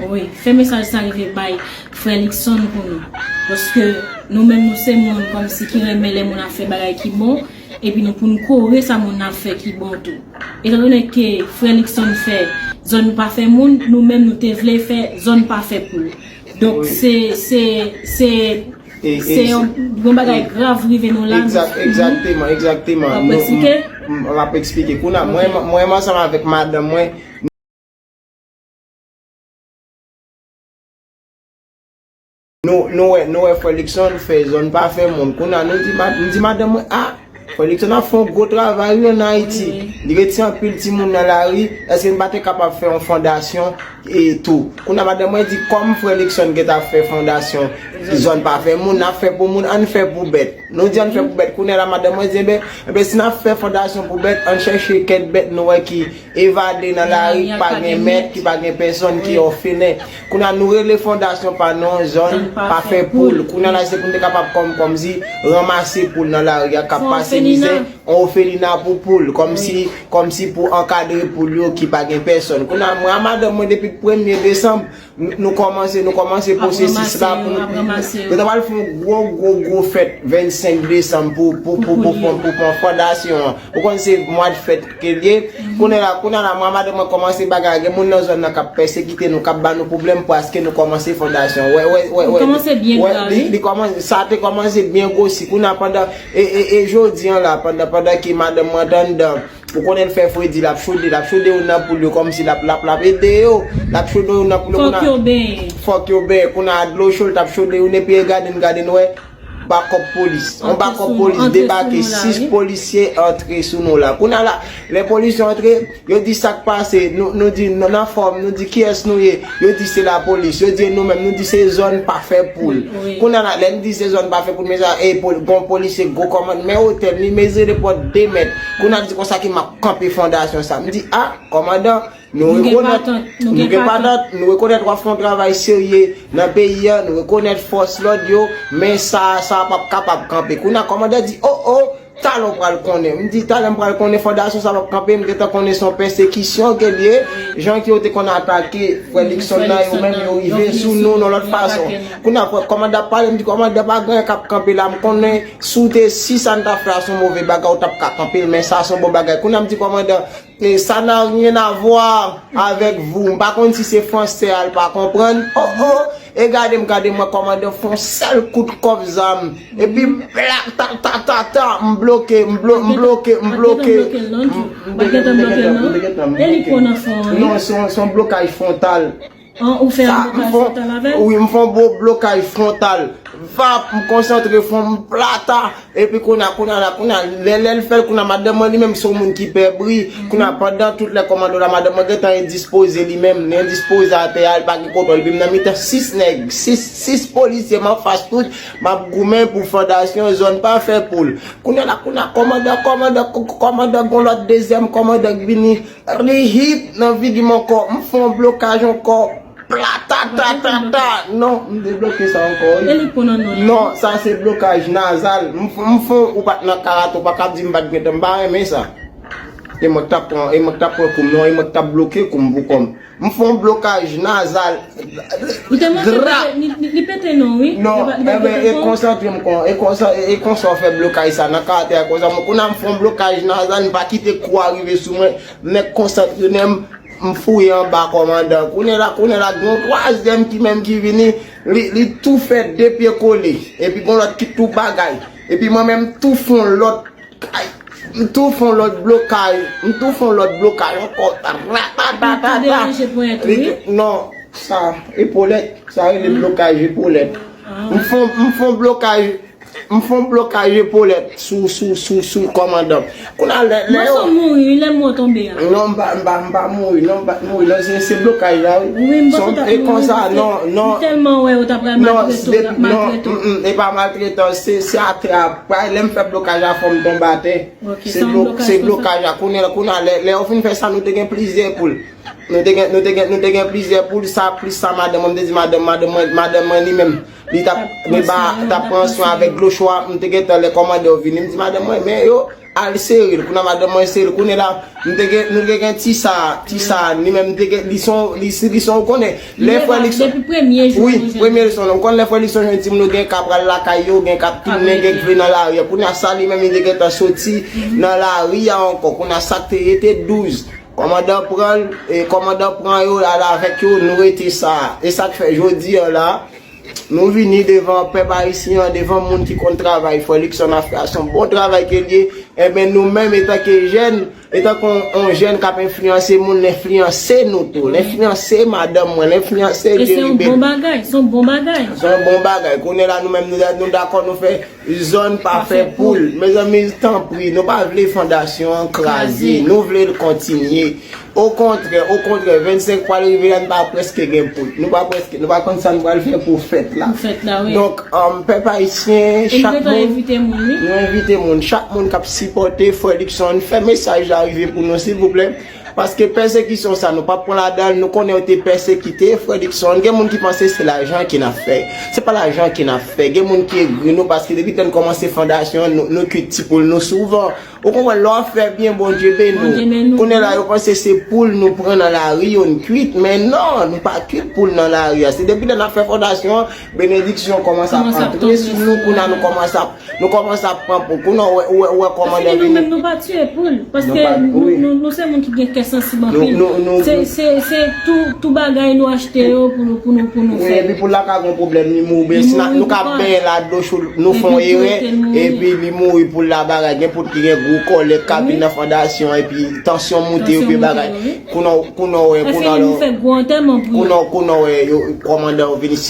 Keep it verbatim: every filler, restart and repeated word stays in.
Wi, fè mesaj sa rive bay frè Luckson pou nou. Paske nou menm nou se moun kòmsi ki renmen lè moun ap fè bagay ki bon, epi nou pou n kore sa moun nan ap fè ki bon tou. Etandone ke frè Luckson fè zòn pa fè moun, nou menm nou te vle fè zòn pa fè poul. Donk se, se, se, e, e, se yon, yon bagay grav rive nou la. Egzak, egzakteman, egzakteman. W ap eksplike? M, m, m ap eksplike. Kounye a, mwen, mwen ansanm avèk madanm mwen, Nou, nou wè, nou wè frè Luckson fè zòn pa fè moun. Kounye a nou di, ma- m di madanm mwen, a, frè Luckson ap fè yon gwo travay wi ann Ayiti. Li retire anpil timoun nan lari. Èske n pa te kapab fè yon fondasyon e tou? Kounye a madanm mwen di, kòm frè Luckson gentan ap fè fondasyon zòn pa fè moun, n ap fè pou moun, ann fè pou bèt. Nou di ann fè pou bèt. Kounye a la madanm mwen di, enben, enben si n ap fè fondasyon pou bèt, ann chèche kèk bèt nou wè ki evade nan lari, ki pa gen mèt, ki pa gen pèsòn, ki òfelen. Kounye a nou rele fondasyon pa non zòn pa fè poul. Kounye a la se pou n te kapab kòm, kòmsi ranmase poul nan lari a k ap pase mizè, yon òfelina pou poul, kòmsi, kòmsi pou ankadre poul yo ki pa gen pèsòn. Kounye a mwen a madanm mwen depi premye desanm, nou, nou kòmanse, nou kòmanse pwosesis la pou nou, nou ta pral fè yon gwo, gwo, gwo fèt vennsenk desanm pou, pou, pou, pou, pou, pou, pou fondasyon an. Ou konn se mwa de fèt ke l ye. Kounye a la, kounye a la, mwen a madanm mwen kòmanse bagay, gen moun nan zòn nan k ap pèsekite nou, k ap ba nou pwoblèm paske nou kòmanse fondasyon. Wè, wè, wè, wè, li kòmanse byen grav, wi. Li kòmanse, sa te kòmanse byen gwosi. Kounye a pandan, e, e, e jodi an la, pandan, pandan ke madanm mwen t anndan, ou konnen l fè fredi, l ap chode, l ap chode youn nan poul yo kòmsi l ap, l ap, l ap ede yo. L ap chode youn nan poul yo, kounye a, fòk yo benyen. Fòk yo benyen. Kounye a dlo cho, l t ap chode youn epi e gade n, gade n wè. Bakòp polis. Yon bakòp polis debake, sis polisye antre sou nou la. Kounye a la, lè polis yo antre, yo di sa k pase, nou, nou di, nou nan fòm, nou di kiyès nou ye. Yo di se lapolis, yo di e nou menm, nou di se zòn pa fè poul. Kounye a la, lè n di se zòn pa fè poul, men sa, e, pol- gon polisye, gwo kòmandman otèl, li mezire de pòt de mèt. Kounye a di konsa ke m ap kanpe fondasyon sa. M di, a, kòmandan, nou rekonèt, nou gen patant, nou rekonèt w ap fè yon travay serye nan peyi a, nou rekonèt fòs lòd yo, men sa, sa p ap kapab kanpe. Kounye a kòmandan di, o, o, talè w pral konnen. M di, talè m pral konnen fondasyon sa p ap kanpe, m gentan konnen se yon pèsekisyon ke l ye, jan ke yo te konn atake frè Luckson nan, yo menm yo rive sou nou nan lòt fason. Kounye a kòmandan ap pale, m di, kòmandan pa gen anyen k ap kanpe la, m konnen si w te, si sa n t ap fè a se yon move bagay, ou t ap ka kanpe l, men sa se yon bon bagay. Kounye a m di kòmandan, E ça n'a rien à voir avec vous. M pa konn si se fransè a l pa konprann. O, o, e gade m, gade mwen, kòmandan fè yon sèl kout kòb zam. Epi, bla, ta, ta, ta, ta, m bloke, m blo-, m bloke, m bloke. M te gentan bloke l, non? E li pran nan fon, wi. Non, se yon, se yon blokaj fwontal. An, ou fè yon blokaj fwontal avè l? Wi, m fè yon gwo blokaj fwontal. Vap, m konsantre fon, m plata. Epi kounye a, kounye a la, kounye a, lè, lè l fè l, kounye a, madanm mwen li menm se yon moun ki pè bri. Kounye a, pandan tout lè kòmandan la, madanm mwen gentan endispoze li menm, li endispoze atè a, li pa gen kontwòl. Epi m nan mitan sis nèg, sis, sis polisye m anfas tout, m ap goumen pou fondasyon zòn pa fè poul. Kounye a la, kounye a, kòmandan, kòmandan, kò-, kò-, kòmandan, gon lòt dezyèm kòmandan k vini. Rihit nan figi m ankò. M fè yon blokaj ankò. Pla, ta, ta, ta, ta. Non, m debloke sa ankò, wi. E li pran nan non, non, sa se blokaj nazal. M f-, m fè yon, ou pa t nan karate, ou pa ka di m pa t gentan, m pa renmen sa. E mwen k t ap pran, e mwen k t ap pran kou m, non, e mwen k t ap bloke kou m pou kò m. M fè yon blokaj nazal. Ou te manke pete, li, li, li pete non, wi. Non, enben, e konsantre m kon, e konsa, e, e konsa w fè blokaj sa nan karate a konsa. Mwen, kounye a m fè yon blokaj nazal, m pa kite kou a rive sou mwen. M nèk konsantre nan m, m fouye anba kòmandan. Kounye a la, kounye a la, gen yon twazyèm ki menm ki vini, li, li tou fè de pye kole. Epi gen lòt ki tou bagay. Epi mwen menm, m tou fè yon lòt, ay, m tou fè yon lòt blokaj. M tou fè yon lòt blokaj ankò. Ratatata. Li tou deranje ponyèt ou, wi? Non, sa, epolèt. Sa rele blokaj epolèt. M fè, m fè yon blokaj. M fè yon blokaj epolèt sou, sou, sou, sou kòmandan. Kounye a lè, lè yo. Mwen sou mouri, wi, lè mwen tonbe a. Non, m pa, m pa, m pa mouri, non, m pa t mouri, non, se, se blokaj la, wi. Wi, m panse w t ap mouri, paske m tèlman wè yo t ap pral maltrete w, t ap maltrete w. Non, se de, non, mm, mm, e pa maltretans, se, se atè a. Lè m fè blokaj la, fò m tonbe atè. Se blokaj la, kounye a, kounye a, lè, lè yo fin fè sa, nou te gen plizyè poul. Nou te gen, nou te gen, nou te gen plizyè poul, sa, plis sa, madanm mwen, m te di madanm, madanm mwen, madanm mwen li menm, li t ap, li ba, t ap pran swen avèk dlo cho a, m te gentan lè kòmandan yo vini, m di madanm mwen, men yo, al sere l. Kounye a madanm mwen sere l. Kounye la, m te gen, nou te gen ti sa, ti sa, li menm te gen, li son, li, li son, ou konnen. Lè frè Likson, depi premye jou. Wi, premye leson. Ou konnen lè frè Likson jwenn timoun yo gen k ap pral lakay yo, gen k ap tounen, gen k vle nan lari a. Kounye a sa li menm li te gentan soti nan lari a ankò. Kounye a sa k te rete douz. Kòmandan pran l, e kòmandan pran yo, al avèk yo, nou rete sa. E sa k fè jodi a la, nou vini devan pèp ayisyen an, devan moun ki konn travay. Frè Likson ap fè a, se yon bon travay ke l ye. Enben, nou menm, etanke jèn, etanke yon, yon jèn k ap enfliyanse moun, l enfliyanse nou tou. L enfliyanse madanm mwen, l enfliyanse Jerry Bell. E se yon bon bagay, se yon bon bagay. Se yon bon bagay. Kounye la, nou menm, nou, nou dakò, nou fè zòn pa fè poul. Mezanmi, tanpri, nou pa vle fondasyon an kraze. Nou vle l kontinye. Okontrè, okontrè, vennsenk pral rive la, nou pa prèske gen poul. Nou pa prèske, nou pa konn sa nou pral fè pou fèt la. Pou fèt la, wi. Donk, um, pèp ayisyen, chak moun, nou envite moun, wi. Nou envite moun, chak moun k ap sipòte frè Likson, fè mesaj la rive pou nou, silvouplè. Paske pèsekisyon sa, nou p ap pran ladan l, nou konnen yo te pèsekite frè Likson. Gen moun ki panse se lajan ki n ap fè. Se pa lajan ki n ap fè. Gen moun ki egri nou, paske depi tan n kòmanse fondasyon an, nou, nou kwit ti poul nou souvan. Ou konprann, lè w ap fè byen, Bondye beni w. Kounye la, yo panse se poul nou pran nan lari yo, n kwit. Men non, nou pa kwit poul nan lari a. Se depi lè n ap fè fondasyon an, benediksyon kòmanse ap antre sou nou, kounye a nou kòmanse ap, nou kòmanse ap pran poul. Kounye a, ou wè, ou wè, ou wè kòmandan vini. Nou menm nou pa tiye poul, paske nou, nou, nou se moun ki gen kè sansib anpil. Se, se, se tou, tou bagay nou achte yo pou nou, pou nou, pou nou fè. Wi, epi poul la ka gen yon pwoblèm, li mouri. Si nou ka benyen la dlo cho, nou fè yon erè, epi li mouri, poul la bagay. Gen poul ki gen gwo kòlè k ka vin nan fondasyon, epi tansyon monte, epi bagay. Kounye a, kounye a, wè, kounye a, kounye a, wè, yo, kòmandan yo vini.